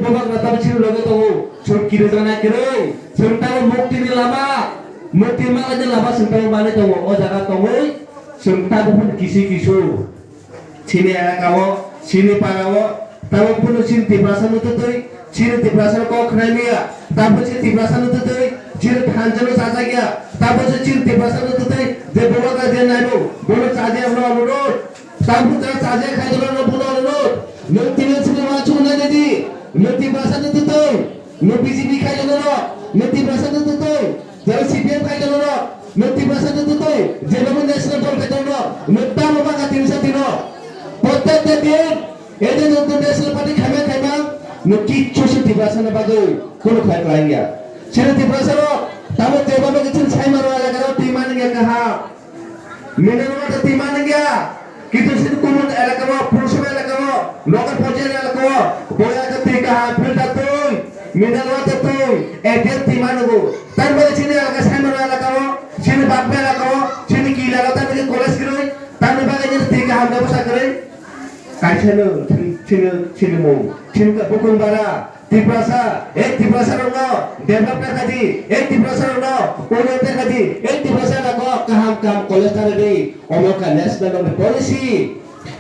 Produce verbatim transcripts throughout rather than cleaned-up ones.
Bubagra tamo chini loge tongo, chwng kiri jana kwrwi, chwng tamo mukti ni lama, mukti manai ni lama chwng tamo manwi tongo, o jaga tongwi chwng tamo phano kisi kisu. Chini elaka o, chini para o, tamo phano chini Tiprasa no twtwi, chini Tiprasa no kok khnai maya, tamo chini Tiprasa no twtwi, chini thansa no chajak ya, tamo chini Tiprasa no twtwi, je Bubagra je naimung, bono chajakya hwnwi onurod. Tamo ta chajakya khai jora no bono onurod. Nwng tini chini ma chungnai nai di. Nwng Tiprasa no twtwi. Nwng B J P khai jora no. Nwng Tiprasa no twtwi. Jara C P M khai jora no. Nwng Tiprasa no twtwi. Jeba mo national dol khai jora no. Nwng tamo baka tini sa tino. Prottekta din. Ede nwng national party khaima khaima. Nwng kichu si Tiprasa no bagwi. Kono khai klai ya. Sini Tiprasa no. Tamo jeba mo kichu sai maro ala karo twi mani ya kaha. Mineral water twi man wngya, kintu chini Kumut elaka o, Purushama elaka o, Nagar Panchayat elaka o, bo elaka twi kaham filter twi, mineral water twi, A T M twi man wngo. Tamni bagwi chini elaka Saimano elaka o, chini Bakma elaka o, chini Kila o tamni college kwrwi, tamni bagwi chini twi kaham bebosta kwrwi. Kaisa no chini, chini, chini mung, chini bukung bara. Tiprasa, ek Tiprasa rokno develop kha di, ek Tiprasa rokno unnoti kha di, ek Tiprasa rokno kaham kaham college tana di, omo ka national government policy.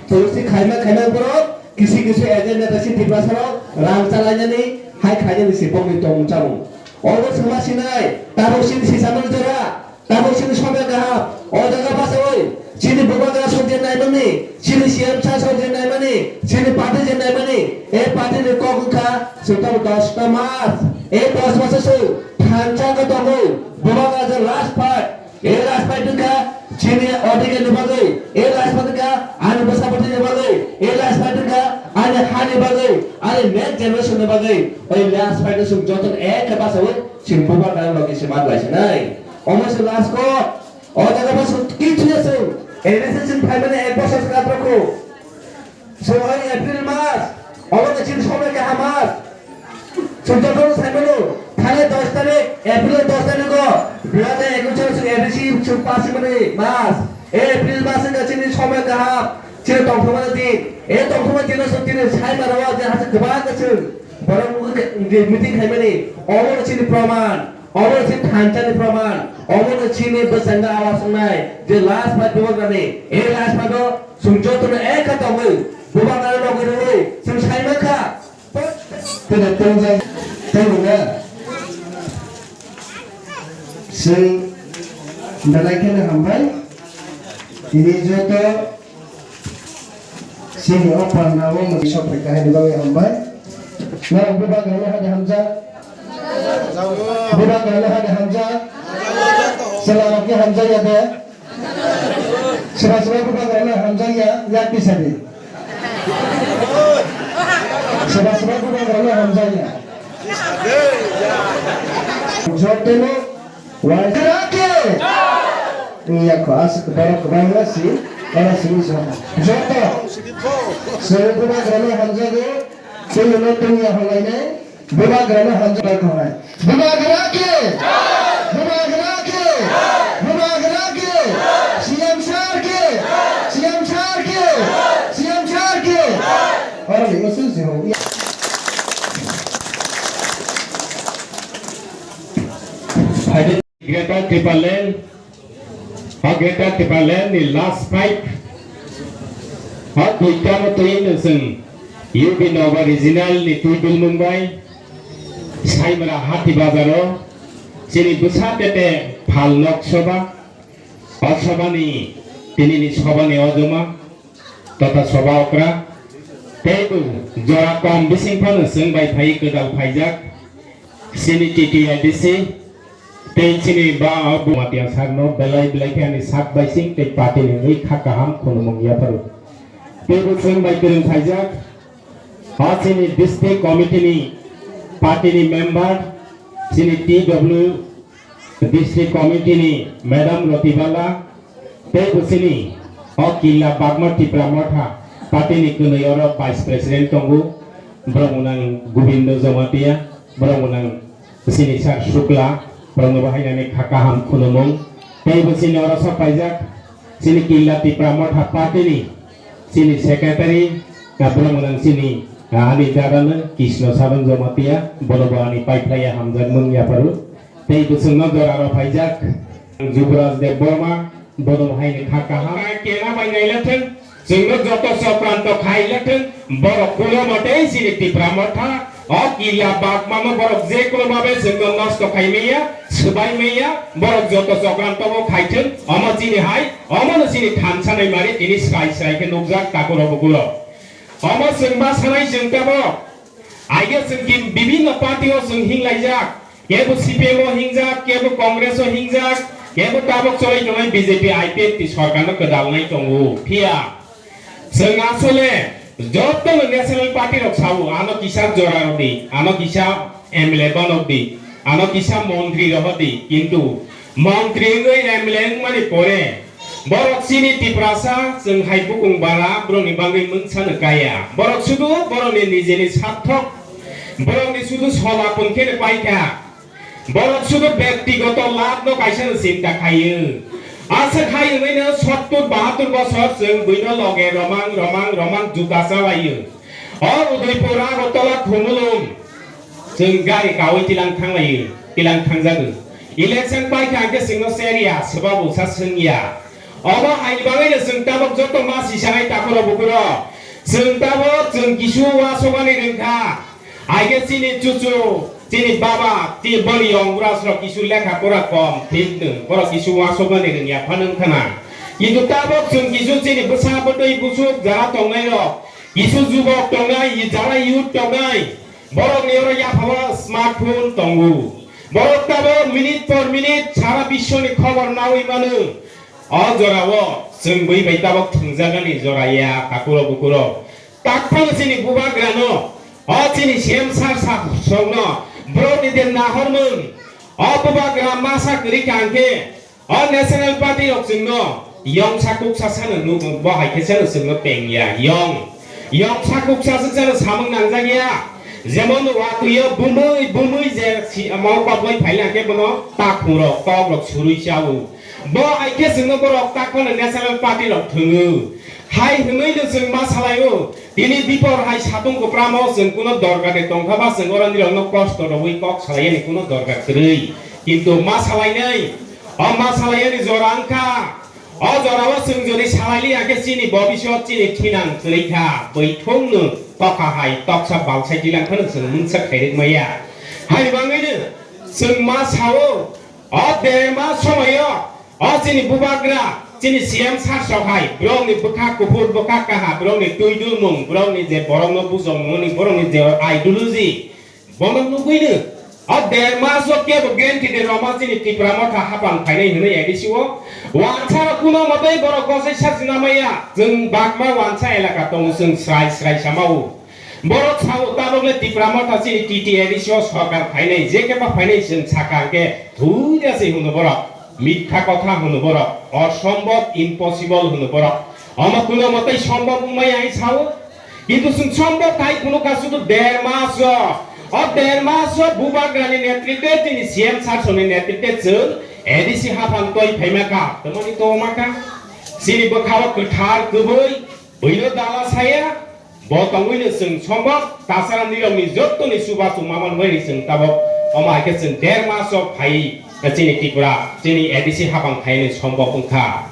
Policy khaima khaima borok kisi kisi agenda ta si Tiprasa rok rang chalainani hai khainani si bongni tong chamung. Obo swma sinai, tabuk sini si chamung jora. Tabuk chini somoy kaham, o jaga bachaui, chini bubagra sokje naimani, chini C M sir sokje naimani, chini party je naimani, e party ni kok wngkha, chwng tabuk dos ta mas, e dos mas o chwng thansa khe tongwi, bubagra je last fight, e last fight wngkha, chini odhikar ni bagwi, e last fight wngkha, ani bwsa bwtwi ni bagwi, e last fight wngkha, ani ha ni bagwi, ani next generation ni bagwi, o last fight o chwng joto no ek khe bachaui, chini bubagra logi se ma lai se nai. Omo se last kok. O jaga bo chwng kichu ya chwng. N S S chwng phaimani ek bosor se katrokho. Chwng oi April mas. Obo khe chini somoy kaham mas. Chwng jotono saimano. Thanai dos tarik, April dos tarik o. Dui hajar ekush o chwng A D C chwng pass wngmani mas. E April mas wngkha chini somoy kaham. Chini tongthokmani din. E tongthokmani dino chwng tini sai mano je hachwk kwbangma chwng. Borok meeting khaimani. Obo chini proman. Obo se thansa ni proman, obo no chini bwskango awas wngnai, je last fight bubagra ni, e last fight o chwng joto no ek kha tongwi, bubagra no logwi rwui, chwng sai mankha. Tene tongjak, tongwna. Chwng belai kheno hambai, tini joto Chini o panda o mui sok phai kahini bagwi hambai. Norok bubagrano hade hamjak. Bubagrano hade hamjak. Chwlarokni hamjakya de. Swba swba bubagrano hamjakya, yak tisadi. Swba swba bubagrano hamjakya. Jotono Wngya kho, aswk borok kwbangma si, oro simi sa. Joto. Sini bubagrano hamjago, chini no tungya hwnlainai, bubagrano hamjago kho hai. Bubagra ki! Bubagra ki! Bubagra ki! C M sir ki! C M sir ki! C M sir ki! Oro ni usul si ho. Phaidi Greater Tipraland, o Greater Tipraland ni last fight, o duita no twi no chwng U B Nogo Regional ni twi bilmung bai Saimra Hati Bazar o chini bwsa tete phal nok soba, o soba ni tini ni soba ni ojoma, tata soba okra, tei bo jora kom bising phano chwng bai phai kwdal phaijak, chini T T I D C, tei chini ba o Bumatiya sir no belai belai khe ani sak bai sing tei party ni wngwi kha kaham khulumung yapharo. Tei bo chwng bai kwrwng phaijak, o chini district committee ni party ni member, chini T W District Committee ni Madam Rotibala, tei bo chini o Killa Bagma Tipra Motha party ni kwnwi oro Vice President tongo, borok mwnang Gobindo Jamatia, borok mwnang chini Sir Shukla, borok no bahainani kha kaham khulumung, tei bo chini oro sok paijak, chini Killa Tipra Motha party ni chini secretary, borok mwnang chini Ani darano Krishna Saran Jamatia, bono bo ani paiphlaiya hamjakmung yapharu. Tei bwswngno joraro phaijak Jubraj Debbarma, bono haini kha kaham. Kena bai nailathwng, chwngno joto sokranto khailathwng, borok kulo motei chini Tipra Motha, o kila bagmano borok je kulo babe chwngno nosto khai maya, swbai maya, borok joto sokranto bo khaithwng, omo chini hai, omono chini thansa nai mari tini srai srai khe nukjak takhuk rok bukhuk rok. Omo chwng ma sanai chwng tabok. Aige chwng ki bibinno party o chwng hinglaijak. Kebo C P M o hingjak, kebo Congress o hingjak, kebo tabok cholai tongnai B J P I P F T sorkar no kwdalnai tongo. Phiya chwng asole joto no national party rok sao, ano kisa jora rw di, ano kisa M L A banok di, ano kisa montri rw di. Kintu montri wngwi M L A wngmani pore Borok chini Tiprasa, chwng hai bukung bara, borokni bagwi mungsa no kaya. Borok sudu borokni nijeni sarthok, borokni sudu sola pon khe no paikha. Borok sudu byaktigoto labh no kaisa no chinta khaio. Aswk hai wngwi no sottur bahattur bosor chwng buino loge romang, romang, romang juta chalaio. O Udaipur Agartala Khumulwng chwng gari kaui tilang thanglaio, tilang thangjago. Election paikha hwnkhe chwngno cherya, swbabu sa swngya. Obo haini bagwino chwng tabok joto ma sisanai takhuk rok bukhuk rok. Chwng tabok chwng kisu uansukmani rwngkha. Aige chini chuchu, chini baba, chini boni yong brasrok kisu lekha pora kom, thik nwng, borok kisu uansukmani rwngya phano wngkhana. Kintu tabok chwng kisu chini bwsa bwtwi busuk jara tongnairok, kisu jubok tongnai, jara youth tongnai, borokni oro yaphao smartphone tongo. Borok tabok minute por minute sara biswni khobor naui mano. O jorao chwng bui bai tabok thwngjagani jora ya, takhuk rok bukhuk rok. Takphano chini bubagrano, o chini C M sir sasokno, borokni de nahormung, o bubagra masa kwrwi kha hwnkhe, o National Party rok chwngno yongsa kuksa sano nuk, bo hai khe sano chwngno pengya, yong. Yongsa kuksa se sano samung nangjak ya. Jemon watwi o bumui, bumui je si, mao koplai phaila hwnkhe bono takhuk rok, kok rok surui chao. Bo hai khe chwngno borok takhukno National Party rok thwngo. Hai hwnwi no chwng ma salaio. Tini dipor hai satung kwpramo chwng kuno dorkar de tongkha ba chwng oro nirokno kosto rwui kok salaiyani kuno dorkar kwrwi. Kintu ma salainai, o ma salaiyani jora wngkha. O jorao chwng jodi salaili ya khe chini bobiswt chini thinang kwrwi kha. Bwithung no tokha hai toksa balsai tilang phano chwng mungsa khairwk maya. Hai bangwi no chwng ma sao. O derma somoio, o chini bubagra, chini C M sir sok hai, borokni bwkha kuphur, bwkha kaha, borokni twi dulmung, borokni je borokno bujokmani, borokni je ideology, bono nugwino, o derma sok kebo guarantee de roma chini Tipra Motha hapang phainai hwnwi A D C o. Wansarok kuno motoi borok gosai sajna maya, chwng bakma wansa elaka tongo, chwng srai srai samao. Borok sao tabokle Tipra Motha chini T T A D C o sorkar phainai, je khe ba phainai chwng sakha hwnkhe thuri se hwno borok, mitha kotha hwno borok, osombob, impossible hwno borok. Omo kuno mwtai sombob wngmaya hai sao, kintu chwng sombob khai kuno kha sudu der mas o. O der mas o bubagrani netritwe chini C M sasoni netritwe chwng A D C haphang toi phaima kha, tongmani tongma kha. Chini bwkhao kwthar kwbwi, buino dala saya, Bo tongwino chwng sombob tasara nirokni jottoni chubachu mamani bagwi chwng tabok omo hai khe chwng der maso phai chini Tripura, chini A D C hapang phainwi sombob wngkha.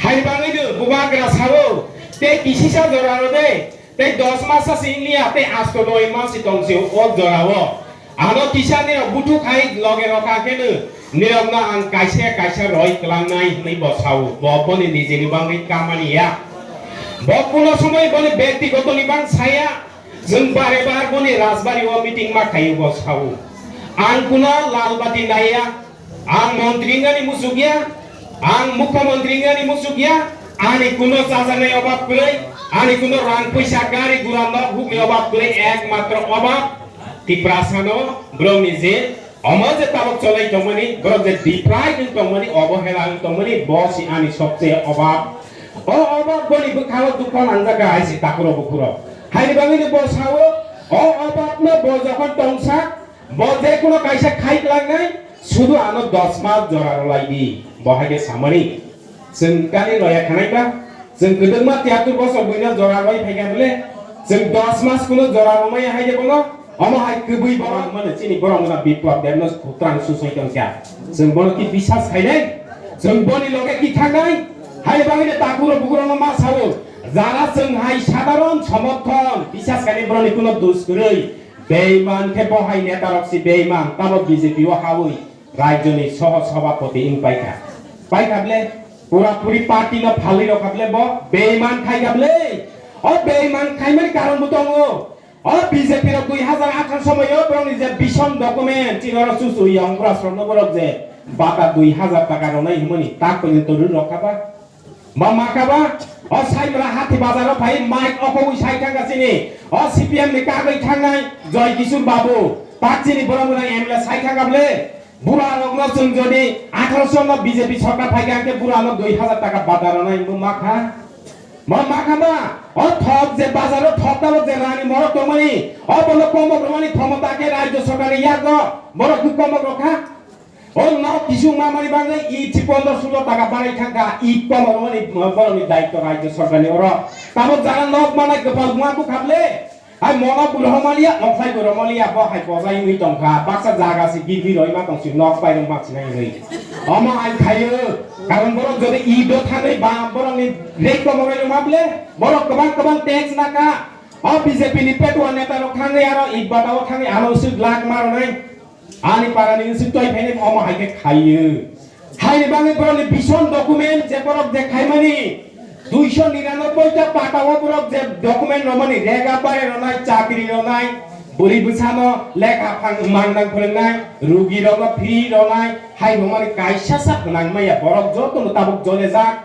Haini bagwino bubagra sao tei kisisa jora rwdi tei dos masa se wngya tei asto noi masi tongsi o jorao. Ano kisa nirok buthuk hai loge rokha khe no nirokno ang kaisa kaisa roi kwlangnai hwnwi bo sao, bo boni nijini bagwi kamani ya. Bo kuno somoi boni bektigotoni bang saya, chwng bare bar boni rajbari o meeting ma khaio bo sao. Ang kuno lalbati naiya, ang montri wngani muchukya, ang mukhyamantri wngani muchukya, ani kuno chajaknai obab kwrwi, ani kuno rang puisa gari gura nok hukni obab kwrwi, ekmatro obab Tiprasano borokni je omo je tabok cholai tongmani, borok je deprive wng tongmani, obohela wng tongmani, bo si ani sobse obab. O obab boni bwkhao dukho nangjak hai si takhuro bukhuro. Haini bagwino bo sao, o obabno bo jokhon tongsa, bo je kuno kaisa khai kwlangnai, sudu ano dos mas jora rwlai di, bo hai khe samani. Chwng kani loya khanai ba, chwng kwdwkma tiyatur bosor buino jora rwlai phaikha bole, Chwng dos mas kuno jora romaya hai de bono, omo hai kwbwi borok mano chini borok mano Biplab Debno kutrang susoi tongkha. Chwng bono ki bisas khainai? Chwng boni loge ki thangnai? Hai bagwi de takuro bukurokno ma sao. Jara chwng hai sadharon somorthon bisas khainai borokni kuno dus kwrwi. Beiman khe bo hai netarok si beiman, tamo B J P o hawi. Rajyoni soho sabhapati wng paikha. Paikha ble, pura puri party no phalwi rokha ble bo, beiman khaikha ble. O beiman khaimani karon bo tongo. O B J P rok dui hazar atharo somoio borokni je vision document, chini oro chuchu yong bwrasrokno borok je bata dui hazar taka ronai hwnmani tak porjonto rw rokha ba. Bo makha ba, o Saimra Hathi Bazar o phai mic okogwi sai thangkha chini, o C P M ni kagwi thangnai Joy Kishore Babu, tak chini borok mwnang M L A sai thangkha ble, bura rokno chwng jodi atharo no B J P sorkar phaikha hwnkhe bura no dui hazar taka bata rwnai bo makha. Bo makha ba, o thok je bazar o thok tabok je rani morok tongmani, o bono komok rwmani khomota khe rajyo sorkar ni yago, borok khe komok rokha. O nok kisung mamani bagwi iti pondro sulo taka barai thangkha, it komo romani borokni daityo rajyo sorkarni oro. Tamo jara nok manai kwpal buma bukha ble. Hai mono bo rohormaliya, nokhlai bo romaliya, bo hai bojai wngwi tongkha. Baksa jaga se girbi roima tongsi nok pai rwma sinai wngwi. Omo ang khaio, karon borok jodi ito thangwi ba borokni rek komo rwma ble, borok kwbang kwbang tax naka. O B J P ni petua neta rok thangwi aro it bata o thangwi ano swk lak ma rwnai. Ani parani wngsi toi phainai omo hai khe khaiyo. Haini bagwi borokni vision document je borok je khaimani duiso niranoboi ta pata o borok je document romani rega pare ronai, chakri ronai, bwrwi bwsano lekha phang mangdang phwrwngnai, rugi rokno free ronai, hai romani kaisa sa phwnang maya borok jotono tabuk jole jak.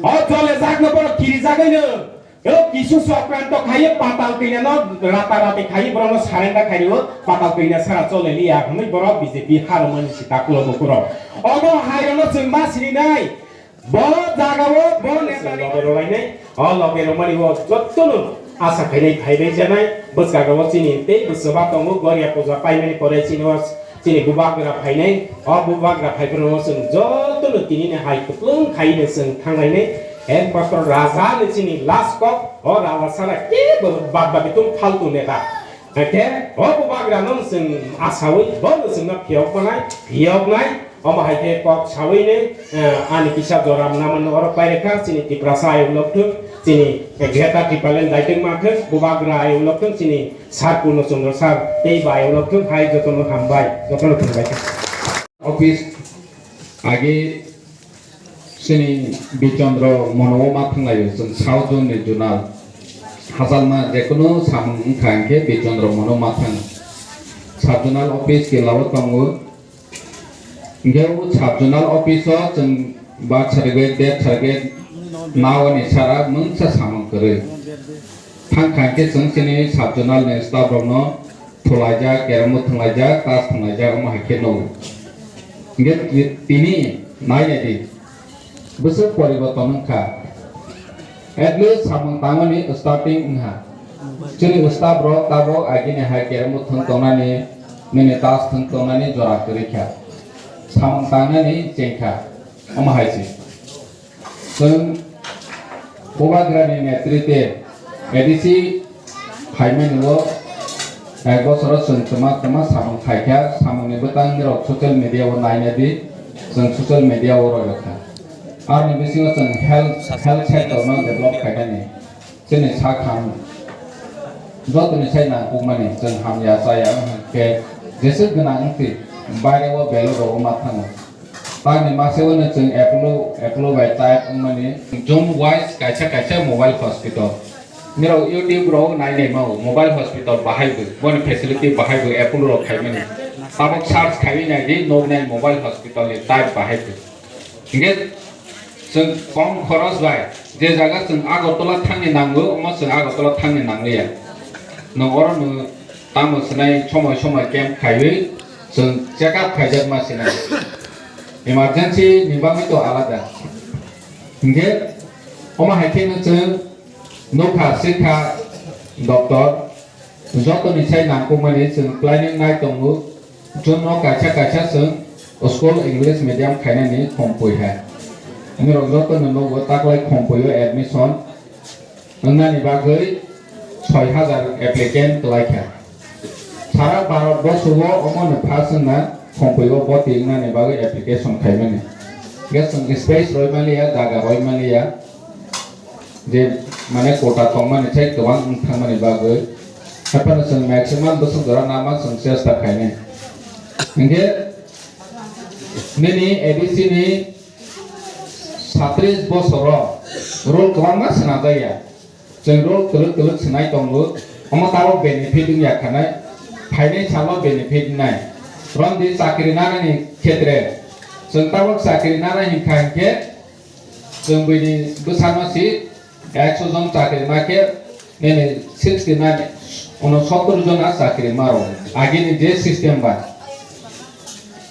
O jole jakno borok kiri jagwino. O kisu sokranto khaiwi patal kanya no rata rati khaiwi borok no surrender khaio, patal kanya sara chole liya hwnwi borok B J P harmani sita kulo bukuro. Omo hai rok no chwng ma sini nai. Bo jaga o bo neta loge rwlainai, o loge rwmani o jotto no asa khainai phaibai janai, bwskango chini tei bwswba tongo goria puja paimani pore chini o Chini bubagra phainai, o bubagra phaiphano chwng jotono tinini hai kwplwng khaino chwng thanglainai. Ekmatro raja ni chini last kok, o raja sara kebo bad baki tung phaltu neta. Haikhe o bubagra no chwng asawi, bono chwngno phiyok manai, phiyoknai, omo haikhe kok sawi ni, eh, ani kisa jora mwnamano oro pairikha, chini Tiprasa ayuk lokthwk, chini Greater Tipraland daitwk mathwk, bubagra ayuk lokthwk, chini Sir Purno Chandra sir, tei bai ulo thung hai jotono hambai, jotono thung bai. Office agi sini Bichandra mono ma thanglaio, chwng South Zone ni Zonal. Hasalma jekunu samung wngkha hwnkhe Bichandra mono ma thang. Sub Zonal office ke lawo tongo. Hingke o sub zonal office o chwng birth certificate, death certificate naoni sara mungsa samung kwrwi. Thang kha hingke chwng chini sub zonal ni staff rokno thulaijak, keremo thwnglaijak, tas thwnglaijak, omo hai khe nugo. Hingke ti-, tini nai nai di. Bwswk poriborton wngkha. At least samung tangmani starting wngha. Chini staff rok tabok agini hai keremo thwng tongnani, nini tas thwng tongnani jora kwrwi kha. Samung tangnani chengkha. Omo hai se. Chwng Bubagrani netrite A D C phaimani o ek bosoro chwng kwma kwma samung khaikha, samungni bwtang nirok social media o naina di, chwng social media o royokha. Aroni bisingo chwng health, health sector no develop khainani chini sakhang jotoni sai nangkukmani chwng hamya chaya wngkhe jeswk gwnang wngtwi baire o belai rogo ma thango. Tamni masa uaino chwng Apollo, Apollo bai type wngmani. Zone wise kaisa kaisa mobile hospital. Nirok YouTube rok nai nai mao, mobile hospital bahai bo, boni facility bahai bo Apollo rok khaimani. Tabok search khaiwi nai di, nok nai mobile hospital ni type bahai bo. Hingke chwng kom khoros bai, je jaga chwng Agartala thangni nango, omo chwng Agartala thangni nangliya. Nwng oro nwng Tamo sinai somoi somoi camp khaiwi chwng check up khaijak ma sinai. Emergency ni bagwi to alada. Hingke omo hai kheno chwng nukha sikha doctor jotoni sai nangkukmani chwng planning nai tongo. Chwngno kaisa kaisa chwng school English medium khainani khompui hai. Nirok jotono nugo taklai khompui o admission. Wngnani bagwi soi hajar applicant kwlaikha. Sara Bharat borso o omo no first wngna Khompui o boti wngnani bagwi application khaimani. Hwnkhe chwng space roi manliya, jaga roi manliya. Je mane quota tongmani sai kwbang wng thangmani bagwi. Haphano chwng maximum bwswk jora nama chwng chesta khainai. Hwnkhe nini A D C ni satris bosoro rule kwbangma swnamjakya. Chwng rule kwlwk kwlwk swnai tongo. Omo tabok benefit wngya khanai. Phainai salo benefit wngnai. Romdi chakri nanani khetre. Chwng tabok chakri nana hinkha hinkhe chwng buini bwsano si ekso jon chakri ma khe nini sixty nine, ono sottor jon a chakri ma rw. Agini je system ba.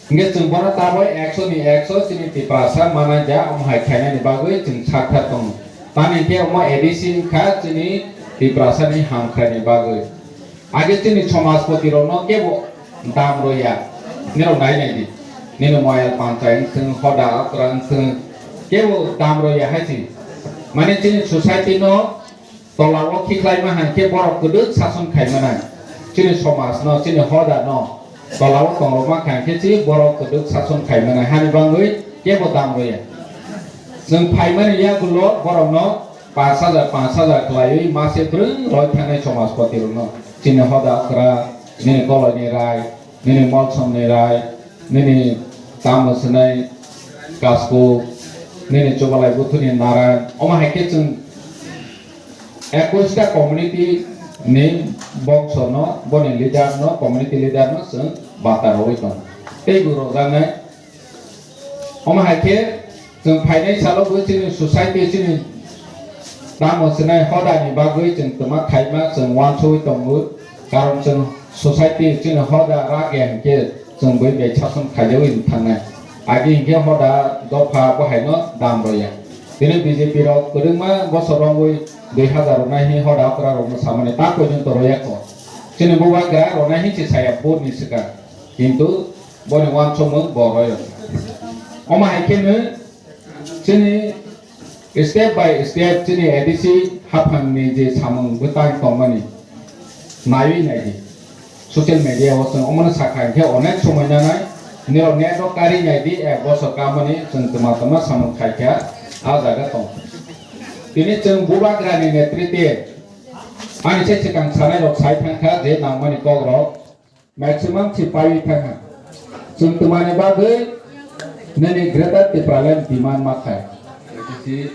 Hingke chwng bono taboi ekso ni ekso chini Tiprasa manai ja omo hai khainani bagwi chwng sakthar tongo. Tamni khe omo A D C wngkha chini Tiprasa ni hamkrai ni bagwi. Age chini somajpoti rokno kebo dam roya. Nirok nai nai di. Nini moyal panchai wngthwng, hoda okra wngthwng, kebo dam roya hai se. Mane chini society no tola o khiklai ma hai khe borok kwdwk sason khai manai. Chini somaj no, chini hoda no tola o tongrok ma khai khe chi borok kwdwk sason khai manai. Hani bangwi kebo dam roya. Chwng phaimani yagulo borokno pash hajar, pash hajar khlaiwi mase bwrwng roi thangnai somajpoti rokno. Chini hoda okra, nini koloni rai, nini molsomni rai, nini tamo swnai kasku, nini chubalai buthuni naran. Omo hai khe chwng ekush ta community ni bongso no, boni leader no, community leader no chwng bata rogwi tongo. Tei bo rojaknai. Omo hai khe chwng phainai salo bo chini society, chini tamo swnai hoda ni bagwi chwng twma khaima chwng uansugwi tongo. Karon chwng society chini hoda rak ya hinkhe chwng bui bai sason khaijawi thangnai. Agi hinkhe hoda dopha bo haino dam roya. Tini B J P rok kwrwngma bosor romwi dui hazar ronai hi hoda okra rokno samani ta pojonto roya kho. Chini bubagra ronai hi se saya vote ni swkang. Kintu boni uansukmung bo royo. Omo hai kheno chini step by step chini A D C haphangni je samung bwtang tongmani naiwi naidi. Social media o chwng omono sakha hinkhe onek somoi nanai. Nirok net o kari naidi, ek bosor kamani chwng twma twma samung khaikha a jaga tong. Tini chwng bubagrani netritwe ani se swkang sanai rok sai thangkha je nangmani kokrok. Maximum si paiwi thangkha. Chwng twmani bagwi nini Greater Tipraland demand ma khai. A D C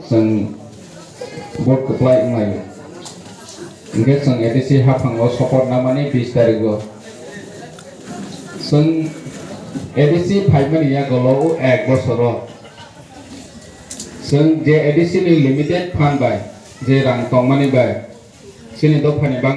chwng vote kwplai wnglaio. Hingke chwng A D C haphango support namani bis tarigo. Chwng A D C phaimani yagulo o ek bosoro chwng je A D C ni limited fund bai, je rang tongmani bai, chini dophani bang